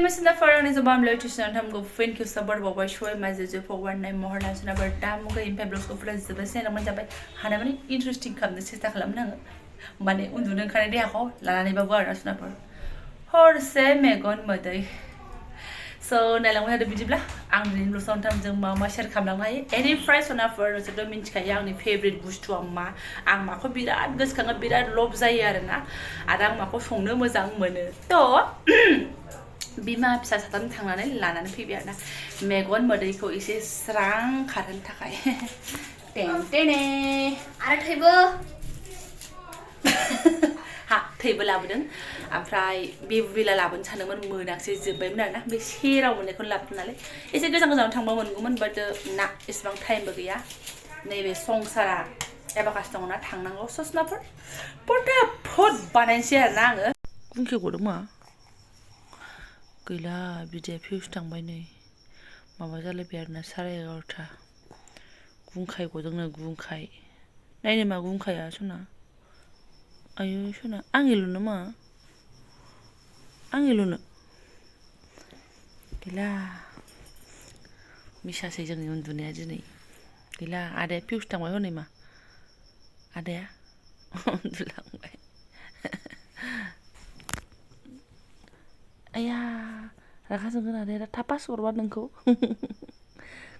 for an is a bomb lotus and I'm going to think you suburb of a show my zip for one night more than another damn in Pebbles of friends the best and I'm having interesting come the sister Lamna. Money undun can idea how Lana Babar snapper. Horse Megon Mother. So Nalang had a bit I'm in sometimes Mamma shall come along. Any price on offer as a Dominica young favorite bush to a ma and Mako be that this can be that lobs a yarna. Adam Mako from no was ang money. So Bima bisa satan tangannya lanan pibiana. Megon modiko isi serang karen takai. Tene. Ada table. Ha, table labun. Ampai bivila labun sana man munak sih jebay mana. Besira mana kon labun nale. Isi kita jangan tang bangun guman but nak isbang time bagi ya. Nebe song sara. Eba kastong na tang nang osos napper. Porta pot balansia nang. Mungkin gua rumah. Gila bidia fius थांबाय नै माबा जालायबाय आरोना 11:30 गुंखाय गदोंनो गुंखाय नायनो मा गुंखाया सना आयु सना आंनिल'नो मा आंनिल'नो गैला मिसासै जोंनि उन्दुनाया दिनै गैला आदाया फिउस थांबाय हनै मा आदाया उन्दुलांबाय Ayah, raka sengkena ada tapas korban nengko.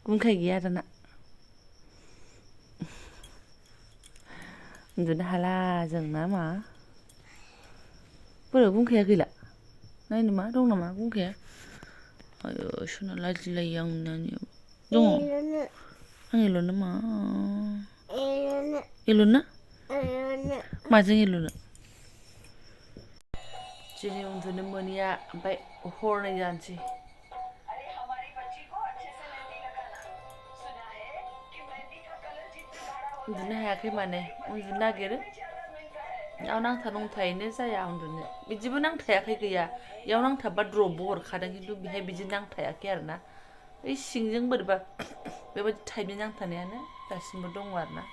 Gungkai gaya ada nak. Untuk dah halah jeng nama. Boleh gungkai gila. Nah ini mah dong nama gungkai. Ayo, sana lagi yang nanya. Dong. Angilona mah. Ilona. Macam ilona. Jadi untuk nemunya sampai hornya janji. Untuknya ya gimana? Untuknya gitu? Yang nang thanung thayne saya untuknya. Biji pun nang thayak gaya. Yang nang thabat robor kadang itu bihai biji nang thayak karena. Singjeng berba. Beba thayne nang thanyana. Dasim berdong warna.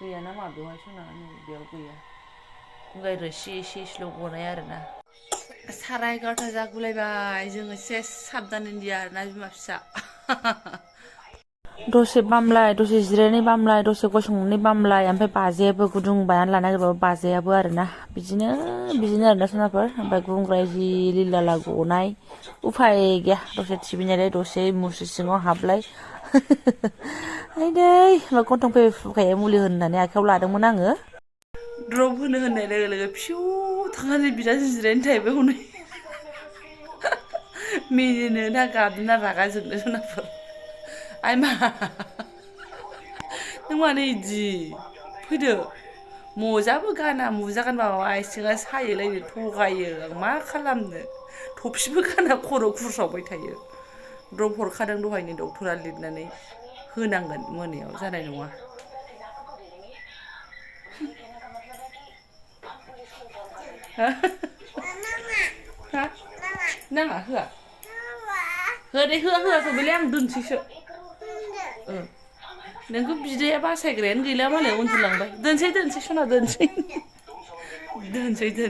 Gaya nama doa cuna nih biar gaya. Enggak ada si slow warna karena. Sarai gata jagulaybaय जोङो एसे साबधान India ना बिमा फिसा दसे बामलाय दसे जिरायनाय बामलाय दसे गसंनानै बामलाय ओमफ्राय बाजेयाबो गुदुं बायान लाना नागिरबाबो बाजेयाबो आरोना बिदिनो आरोना सनाफोर ओमफ्राय गुंग्राय जि लिलाला गनाय उफाय गैया दसे टिभि नायलाय दसे मुस्रि सिङाव हाबलाय आइदै मा गन्थं फैखायो मुलि होननानै आखायाव लादोंमोन आङो ड्रप होनो होननाय लोगो लोगो फिउ थांनानै बिराद जिरायनो थाहैबाय हनै मिनिनो ना गाबनो ना रागा जोंनो सनाफोर आइ मा नों मानो इदि फैदो मजाबो गाना मुजा गानबा माबा आथिङा सायोलायनो थगायो आं मा खालामनो थफिबो गाना खर' खुरसावबाय थायो ड्रप हरखादों दहायनो डक्टरा लिरनानै होनांगोन मोनायाव जानाय नङा Nang hửa hửa đây hửa rồi bây giờ đun xí sợ nên cứ bây giờ ba sài gren gì lắm mà lại ôn lần vậy đun xí cho nào đun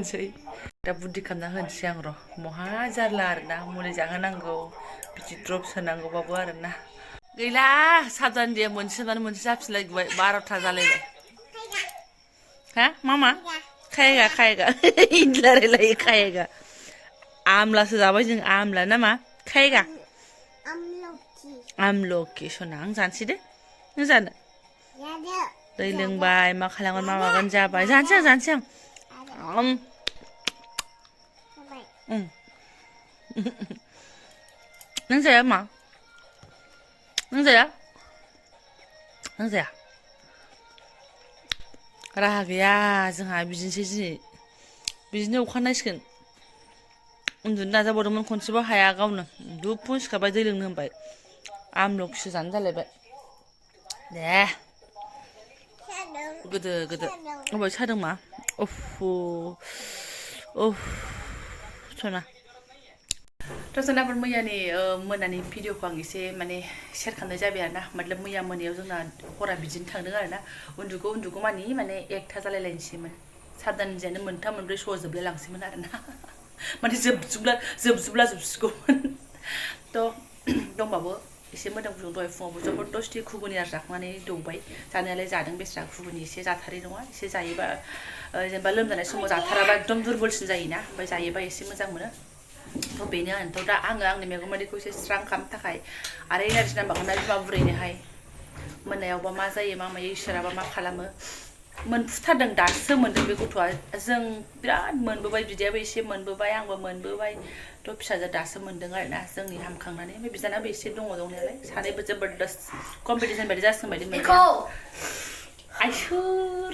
xí đã bút đi cầm na hơn xiang rồi moha jarlar na mulai jangan nanggo biji drop senanggo bawa na gila sadan dia muncul siap lagi 12 lagi hah mama खाएगा इन्लारे खाएगा आमला से जाबाय जों आमला ना मा खाएगा आमलखि सना आं जानसै दे नों जानो दै लोंबाय मा खालामगोन मा मागोन जाबाय जानसै आं नों जाया मा नों जाया राहा गैया जोंहा बिदिनोसै दिनै बिदिनो अखानायसिगोन उन्दुनो नाजाबावदोंमोन खनसेबो हाया गावनो दुफुं सिखारबाय दै लोंनो होनबाय आमलखिसो जानो जालायबाय दे गोदो अबाय सादों मा सना सनाफोर मैयानि मोनानि भिडिअखौ आं एसे माने शेयार खालामनाय जाबाय आरोना मतलब मैया मोनायाव जोंना हरा बिदिनो थांदों आरोना उन्दुगौ मानि माने 1ता जालायलायनोसैमोन सादान जानो मोनथाम मोनब्रै स'जोबलाय लांसैमोन आरोना माने जोबसिगौमोन थ' दंबाबो एसे मोदोम गुदुं दहाय फुङावबो जबरदस्ति घुगुनि आरो जाखांनानै दौबाय जानायालाय जादों बेस्रा घुगुनि एसे जाथारै नङा एसे जायोबा जेनेबा लोमजानाय समाव जाथाराबा एकदम दुरबलसिन जायोना ओमफ्राय जायोबा एसे मोजां मोनो थ' बेनो आरो दा आङो आंनि मेगन मोदैखौ एसे स्रां खालामनो थाखाय आरो एनार्जि नांबावगोन ना बिमा बुरैनोहाय मोनायावबा मा जायो मा मायो इसोराबा मा खालामो मोनफुथारदों दासो मोनदों बे गथ'आ जों बिराद मोनबोबाय बिदायाबो एसे मोनबोबाय आंबो मोनबोबाय थ' फिसाजो दासो मोनदों आरोना जोंनि हामखांनानै ओमफ्राय बिदानाबो एसे दङ दंनायालाय सानैबो जबरदस्त कम्पिटिसन बायदि जासिगोन बायदि मोनदों आइसोर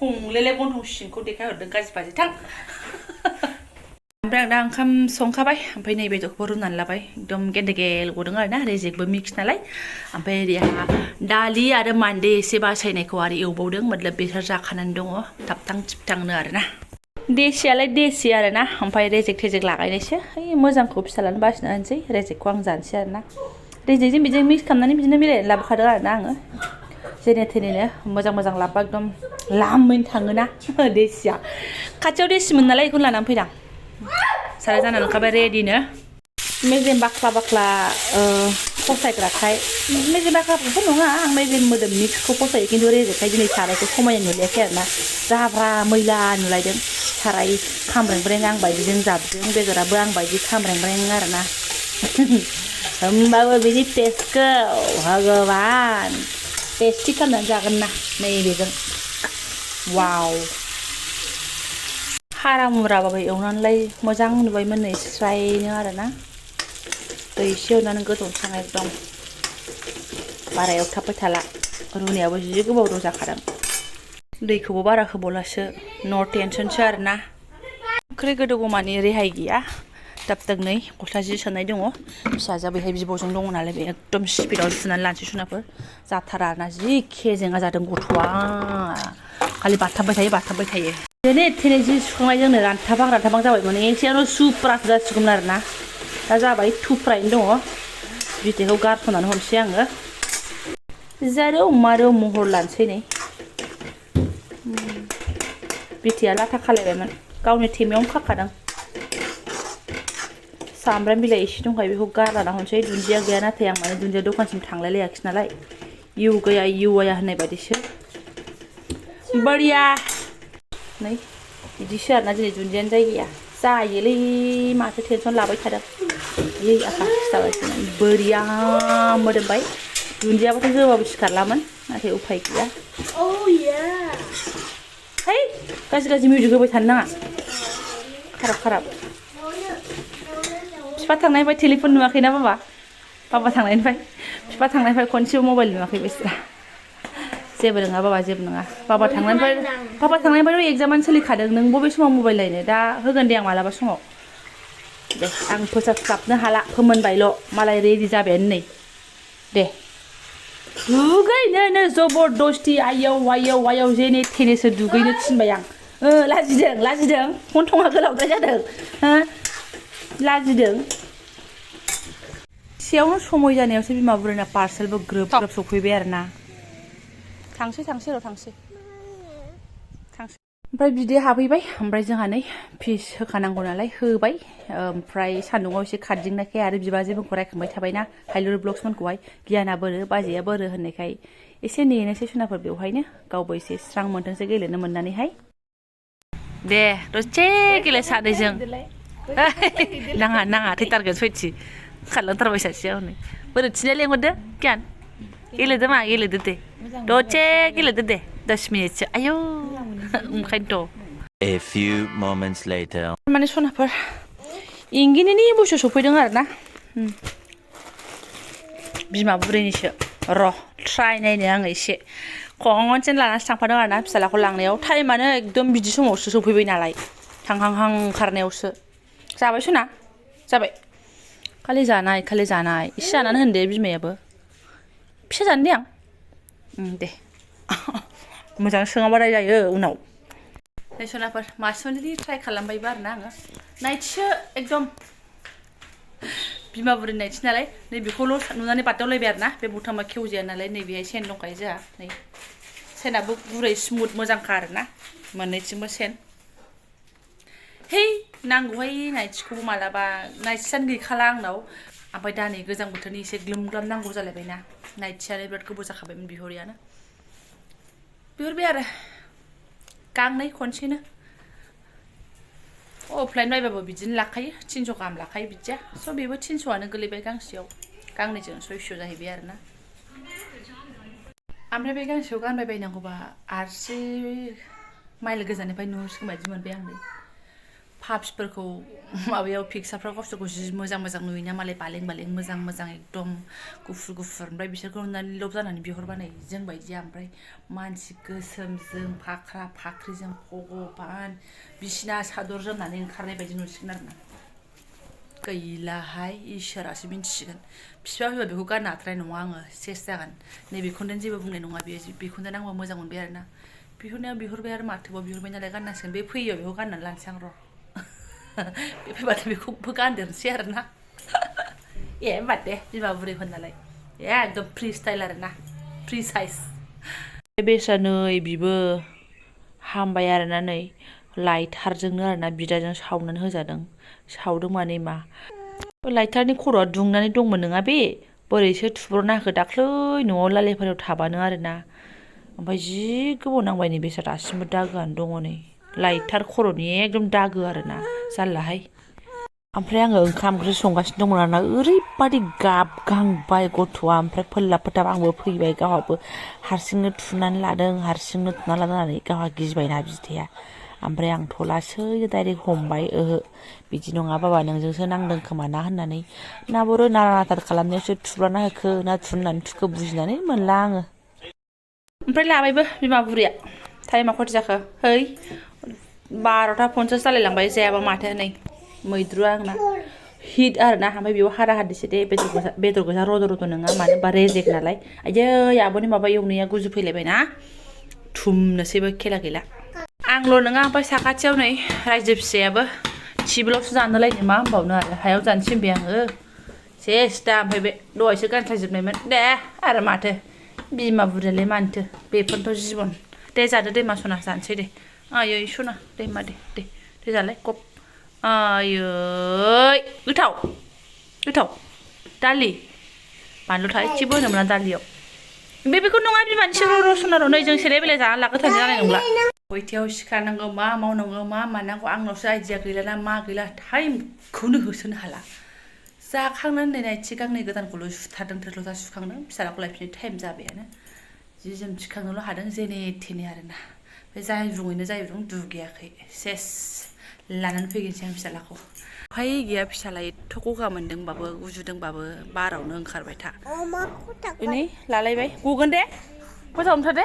हंलेले गन्थं सिंखौ देखायहरदों गाज्रि बाजि थां ओमफ्राय आं दा ओंखाम संखाबाय ओमफ्राय नै बेदरखौबो रुनानै लाबाय एकदम गेदेगेल गदों आरोना रेजेकबो मिक्स नालाय ओमफ्राय ओरैहा दालि आरो मान्दे एसे बासायनायखौ आरो एवबावदों मतलब बेसोर जाखानानै दङ थाबथां थिबथांनो आरोना देसियालाय देसि आरोना ओमफ्राय रेजेक थेजेक लागायनायसो है मोजांखौ फिसालानो बासिना होनोसै रेजेकखौ आं जानोसै आरोना रेजेकजों बिजों मिक्स खालामनानै बिदिनो मिलायनानै लाबोखादों आरोना आङो जेने थेनेनो मोजां मोजां लाबोबा एकदम लामैनो थाङोना देसिया खाथियाव देसिमोन नालाय बेखौनो लानानै फैदां सारा जानानै ओंखारबाय रेडिनो मेजेम बाख्ला बाख्ला फसायग्राखाय मेजेम बाख्लाखौथ' नङा आं मेजेम मोदोम मिक्सखौ फसायो खिन्थु रेजेकखाय दिनै सारायखौ समायना नुलायाखै आरोना जाब्रा मैला नुलायदों साराय खामब्रेंब्रें आं बायदिजों जाबदों बेदराबो आं बायदि खामब्रेंब्रें आरोना होमबाबो बिनि टेस्टखौ भगबान टेस्टि खालामनानै जागोन ना नैबेजों वाव हारा मुराबाबो एवनानैलाय मोजां नुबायमोन नै स्रायनो आरोना दै एसे एवनानै गोदौसां एकदम बारा एवथाबबाय थाला रुनायाबो जि गोबाव जाखादों दैखौबो बारा होबावलासो नो टेनसनसो आरोना ओंख्रि गोदौगौमानि रेहाय गैया दाब दागनै गस्ला जि सोनाय दङ फिसाजोआ बैहाय बिब'जों दङ नालाय बे एकदम स्पिडाव सुनानै लानोसै सुनाफोर जाथारा आरोना जि खेजेङा जादों गथ'आ खालि बाथाबबाय थायो जेने थेने जि सुखांनायजोंनो रानथाबां जाबायमोन एसेयावनो सुप्रासो जासिगौमोन आरोना दा जाबाय थुफ्रायैनो दङ बिदैखौ गारस'नानै हरसै आङो जारौ मारौ महर लानोसै नै बिटिया लाथा खालायबायमोन गावनि थेमायावनो खाखादों सामब्राम बिलाइ एसे दंखायो बेखौ गारलाना हरसै दुन्दिया गैया नाथाय आं माने दुन्दिया दखानसिम थांलाय लायाखिसै नालाय इउ गैया इउ आया होननाय बायदिसो बरिया नै बिदिसो आरोना दिनै दुन्दियानि जायगाया जायोलै माथो टेनसन लाबाय थादोंयै आफा खिथाबायसो बोरिया मोदोमबाय दुन्दियाबाथ' जोबाबो सिखारलामोन नाथाय उफाय गैया है गाज्रि मिउजिक होबाय थानो नाङा खाराब बिफा थांनायनिफ्राय टेलिफन नुवाखैना बाबा थांनायनिफ्राय बिफा थांनायनिफ्राय खनसेबो मबाइल नुवाखै बिसोरा जेबो नङा बाबा थांनायनिफ्रायथ' एगजामानो सोलिखादों नों बबे समाव मबाइल लायनो दा होगोन दे आं मालाबा समाव दे आं फोसाबस्लाबनो हाला फोमोनबायल' मालाय रेडि जाबायानो नै दे दुगैनोनो जबरदस्ति आयौ जेने थेनेसो दुगैनो थिनबाय आं लाजिदों गन्थङा गोलावद्राय जादों लाजिदों एसेयावनो समय जानायावसो बिमा बुरैना पार्सेलबो ग्रोब सफैबाय आरोना थांसै ओमफ्राय बिदि हाबहैबाय ओमफ्राय जोंहा नै फिस होखानांगौ नालाय होबाय ओमफ्राय सान्दुङाव एसे खारदिंनायखाय आरो बिबाजैमोनखौ रायखांबाय थाबायना हाइलुर ब्लग्समोनखौहाय गियाना बोरो बाजैया बोरो होननायखाय एसे नेनोसै सुनाफोर बेवहायनो गावबो एसे स्रां मोनथोंसै गेलेनो मोननानैहाय दे दसे गेले सानैजों नाङा थैथारगोन सयथि खारलांथारबाय सासेया हनै बोरै थिनाय लेंहरदो गियान गेलेदो दे दसे गेलेदो दे 10 मिनिटसो आयौ ओंखायनोथ' A few moments later माने सनाफोर इंगिनिनि बुस्थु सफैदों आरोना बिमा बुरैनिसो र' ट्राय नायनो आङो एसे खनसेनो लानासो थांफादों आरोना फिसालाखौ लांनायाव टाइमानो एकदम बिदि समावसो सफैबाय नालाय थांहांहां ओंखारनायावसो जाबाय सना जाबाय खालि जानाय एसे जानानै होनदे बिमायाबो फिसा जानो दे आं दे मोजां सोङाबाथाय जायो उनाव नै सनाफोर मासुलि ट्राय खालामबायबो आरोना आङो नाइटसो एकदम बिमा बुरि नाइटस नालाय नै बेखौल' नुनानै बादावलायबाय आरोना बे बुथामा खेवजाया नालाय नैबेहाय सेन दंखायो जोंहा नै सेनाबो गुरै स्मुथ मोजांखा आरोना मोननैथिंबो सेन है नांगौहाय नाइटिखौबो मालाबा नाइटियानो गैखाला आंनाव ओमफ्राय दा नै गोजां बोथोरनि एसे ग्लोम ग्लाम नांगौ जालायबायना नाइटियानो बिराद गोबाव जाखाबायमोन बिहरियानो बिहरबाय आरो गांनै खनसेनो अफलाइन बायबाबो बिदिनो लाखायो 300 गाहाम लाखायो बिदिया स' बेबो 300आनो गोलैबाय गांसेयाव गांनैजों 600 जाहैबाय आरोना ओमफ्राय बे गांसेयाव गानबाय बायनांगौबा आरसे माइल गोजाननिफ्राय नुसिगोन बायदि मोनबाय आं पाप्सफोरखौ माबायाव पिक्सारफ्राव गावसोरखौ जि मोजां मोजां नुयोना मालाय बालें बालें मोजां मोजां एकदम गुफुर गुफुर ओमफ्राय बिसोरखौ नुनानै लब जानानै बिहरबा नै जों बायदिया ओमफ्राय मानसि गोसोमजों फाख्रा फाख्रिजों भगबान बिसिना सादर जोमनानै ओंखारनाय बायदि नुसिगोन आरोना गैलाहाय इसोरासो मिन्थिसिगोन बिफा फैबा बेखौ गाननो हाथारनाय नङा आङो सेस जागोन नैबेखौनो जेबो बुंनाय नङा बेखौनो आंबो मोजां मोनबाय आरोना बिहरनायाव बिहरबाय आरो माथोबाव बिहरबाय नालाय गाननांसिगोन बे फैयो बेखौ गाननानै लानोसै आं र' बे फैबाथाय बेखौबो गानदेरनोसै आरोना ए बाद दे बिमा बुरैफोर नालाय एकदम फ्रि स्टाइल आरोना फ्रि साइज बेसा नै बिबो हामबाय आरोना नै लाइटारजोंनो आरोना बिदाजों सावनानै होजादों सावदों माने मा लाइटारनि खर'आ दुंनानै दंमोन नङा बे बोरैसो थुब्रना होखो दाख्लै न'आव लालेफोराव थाबानो आरोना ओमफ्राय जि गोबाव नांबाय नै बेसा दासिमबो दागोआनो दङ नै लाइटार खर'नि एकदम दागो आरोना जारलाहाय ओमफ्राय आङो ओंखाम ओंख्रि संगासिनो दंमोन आरोना ओरैबादि गाबगांबाय गथ'आ ओमफ्राय फोल्लाब फोथाब आंबो फैबाय गावहाबो हारसिंनो थुनानै लादों हारसिंनो थुना लानानै गावहा गिबायना बिदाया ओमफ्राय आं थलासै डाइरेक्ट हमबाय ओहो बिदि नङा बाबा नोंजोंसो नांदों खोमा ना होननानै ना बर' नारानाथार खालामनायावसो थुब्राना होखो ना थुननानै थुखो बुजिनानै मोनला आङो ओमफ्राय लाबायबो बिमा बुरैया टाइमा खयथा जाखो है 12:50 जालायलांबाय जायाबा माथो नै मैद्रुआ आंना हिट आरोना ओमफ्राय बेयाव हारा हादिसो दे बेदर गोजा रद' रद' नङा मानो होनबा रेजेक नालाय आयै आब'नि माबा एवनाया गुजुफैलायबायना थुमनोसैबो खेला गैला आंल' नङा ओमफ्राय साखाथियाव नै रायजो फिसायाबो टिबोलावसो जानोलायनो मा होनबावनो आरो हायाव जानोसै होनबाय आङो सेस दा ओमफ्राय बे दहायसो गानस्लायजोबनायमोन दे आरो माथो बिमा बुरैयालाय मानोथो बेफोरनोथ' जिबन दे जादो दे मा सना जानोसै दे आयै सना दे मा दे जालाय कप आयै गोथाव गोथाव दालि बानलु थाइसेबो होनो मोना दालियाव बेखौ नङा बिमानिसो र' सना र' नै जों सेलाय बेलाय जाना लागोथारनाय जानाय नंला खयथायाव सिखारनांगौ मा मावनांगौ मा मानांगौ आंनावसो आइडिया गैलाना मा गैला टाइमखौनो होसोनो हाला जाखांनानै नै नाइटि गांनै गोदानखौल' सुथारदों थोरल'था सुखांदों फिसालाखौ लायफिननो टाइम जाबायानो जि जोम थिखांनोल' हादों जेने थेने आरोना बे जायब्रुङैनो जायब्रुं दुगैयाखै सेस लानानै फैगोनसै आं फिसालाखौ उफाय गैया फिसाला एथ' गगा मोनदोंबाबो गुजुदोंबाबो बारावनो ओंखारबाय था नै लालायबाय गगोन दे मोजां हमथार दे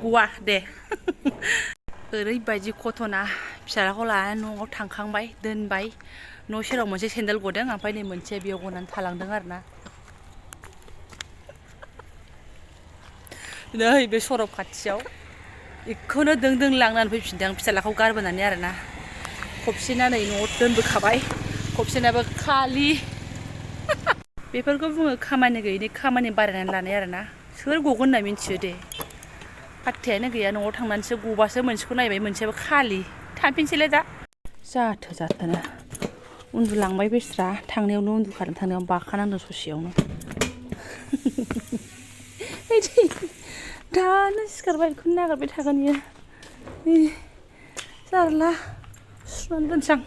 गवा दे ओरैबायदि घटना फिसालाखौ लानानै न'आव थांखांबाय दोनबाय न' सेराव मोनसे सेन्देल गदों ओमफ्राय नै मोनसे बेयाव गनानै थालांदों आरोना नै बे सरब खाथियाव बेखौनो दों दों लांनानै फैफिनदों आं फिसालाखौ गारबोनानै आरोना खबसेना नै न'आव दोनबोखाबाय खबसेनाबो खालि बेफोरखौ बुङो खामानि गैयिनि खामानि बारायनानै लानाय आरोना सोर गगोन होनना मिन्थियो दे पात्तायानो गैया न'आव थांनानैसो गबासो मोनसेखौ नायबाय मोनसेयाबो खालि थांफिनसैलाय दा जाथोनो उन्दुलांबाय बेस्रा थांनायावनो उन्दुखादों थांनायावनो बाखानांदों ससेयावनो दानो सिखारबाय बेखौनो नागिरबाय थागोन इयो जारला सुनानै दोनसां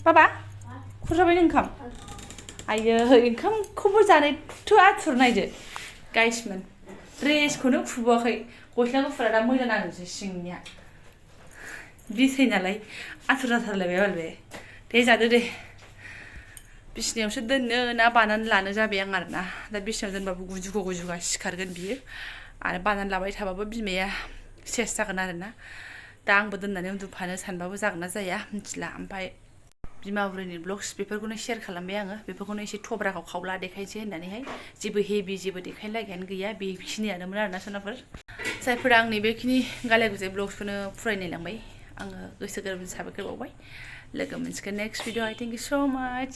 बाबा खुरजाबाय ओंखाम आयै ओंखामखौबो जानायथ' आथुर नायदो गाइसमोन ड्रेसखौनो खुबावाखै गस्ला गुफुरा दा मैला नांदोंसो सिंनिया बिसै नालाय आथुर जाथारलायबाय बाल बे दे जादो दे बिसिनायावसो दोननो ना बानानै लानो जाबाय आं आरोना दा बिसिनायाव दोनबाबो गुजुगा सिखारगोन बियो आरो बानानै लाबाय थाबाबो बिमाया सेस जागोन आरोना दा आंबो दोननानै उन्दुफानो सानबाबो जागोन ना जाया मिथिला ओमफ्राय बिमा बुरैनि ब्लग्स बेफोरखौनो शेयार खालामबाय आङो बेफोरखौनो एसे थब्राखौ खावला देखायसै होननानैहाय जेबो हेभि जेबो देखायलायगायानो गैया बेखिनियानोमोन आरोना सोनाफोर जायफोरा आंनि बेखिनि गालाय गुजाय ब्लग्सखौनो फरायनायलांबाय आङो गोसो गोरबोजों साबायखर बावबाय लोगो मोनसिगोन next video I thank you स' माच